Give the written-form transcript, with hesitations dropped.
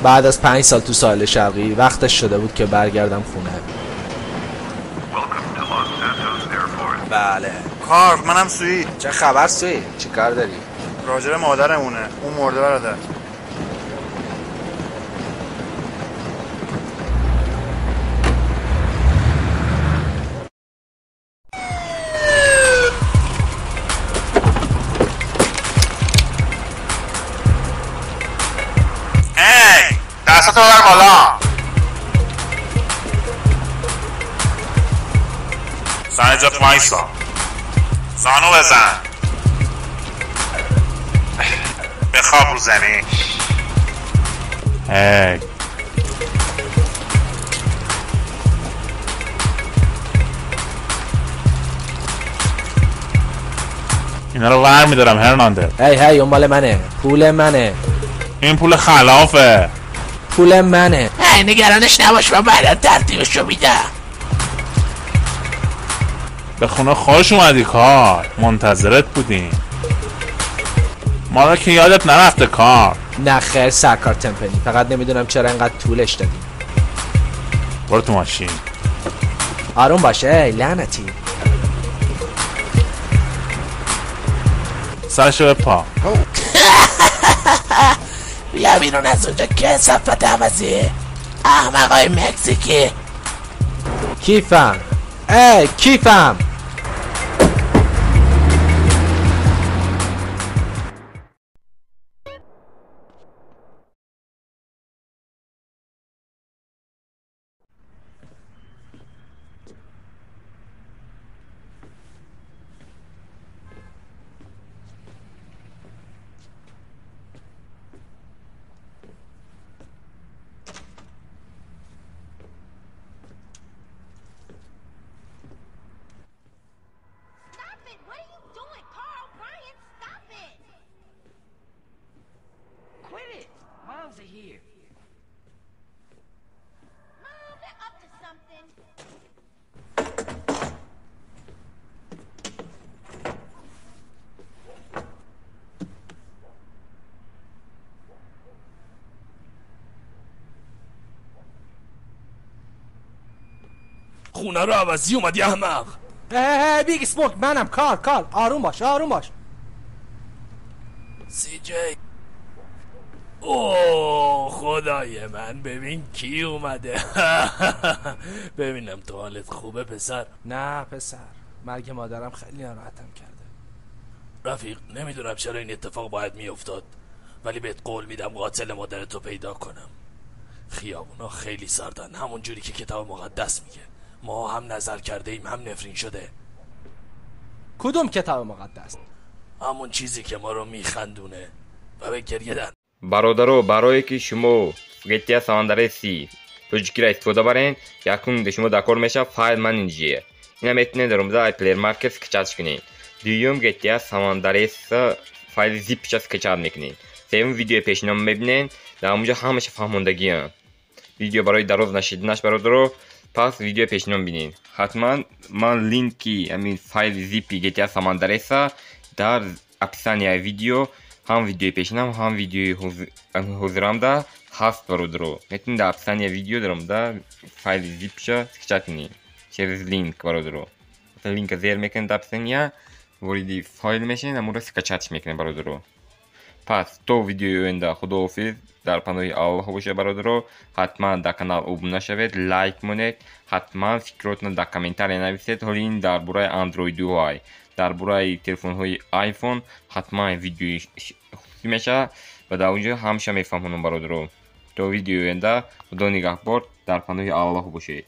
بعد از 5 سال تو ساحل شرقی وقتش شده بود که برگردم خونه. بله کار، منم سویی. چه خبر سویی؟ چی کار داری؟ راجب مادرمونه، اون مرده برادر. ای دستاتو ببر بالا. سر جات وایسا، زانو بزن، بخواب رو زمین. هی اینا رو ور میدارم هرناندز. هی هی اون مال منه، پول منه. این پول خلافه، پول منه. هی نگرانش نباش، من بعدا ترتیبشو میدم. به خونه خوش اومدی کار، منتظرت بودیم. ما را که یادت نرفته کار. نه خیر سرکار تمپنی، فقط نمیدونم چرا اینقدر طولش دادیم. برو تو ماشین. آروم باشه ای لعنتی. سرشو به پا. بیا بیرون از اونجا کثافت عوضی، احمقای مکزیکی. کیفم، ای کیفم. خونه رو عوضی اومدی احمق. هی بیگ اسموک، منم کار. کار آروم باش، آروم باش. سی جی، اوه خدای من، ببین کی اومده. ببینم تو حالت خوبه پسر؟ نه پسر، مرگ مادرم خیلی ناراحتم کرده. رفیق نمیدونم چرا این اتفاق باید میافتاد، ولی بهت قول میدم قاتل مادرتو پیدا کنم. خیابونا خیلی سردن، همون جوری که کتاب مقدس میگه. ما هم نظر کرده ایم هم نفرین شده. کدوم کتاب مقدس؟ همون چیزی که ما رو میخندونه و به گریه در. бародаро, барое ки шумо GTA San Andreas тоҷикиро истифода барен, якум шумо дар кор мешавад файл менеҷер. Ина метавонед дар омада Play Market скачать кунед. Дуюм, GTA San Andreas файли zip-ша скачать мекунед. Сеюм, видеои пешинома мебинед, дар онҷо ҳамаша фаҳмондагиам. Видео барои дароз нашиданаш бародаро, пас видеои пешином бинед. Ҳатман ман линки ҳамин файли zip-и GTA San Andreas дар описанияи видео, ҳам видеои пешинам, ҳам видеои ҳозирамда ҳаст бародаро. Метавонед дар описания видео дар омада файли zip-ша скачать кунед через линк бародаро. Линка зер мекунед дар описания, вориди файл мешавед, ҳамонро скачать мекунед бародаро. Пас то видеои оянда худоҳофиз, дар паноҳи Аллоҳ бошед бародаро. Ҳатман дар канал обуна шавед, лайк монед, ҳатман фикротонро дар комментария нависед. Ҳоли ин дар бораи андроидҳоай, дар бораи телефонҳои айфон ҳатман видеои хусусӣ мешавад ва дар онҷо ҳамаша мефаҳмонам бародаро. То видеои оянда худо нигаҳбор, дар паноҳи Аллоҳ бошед.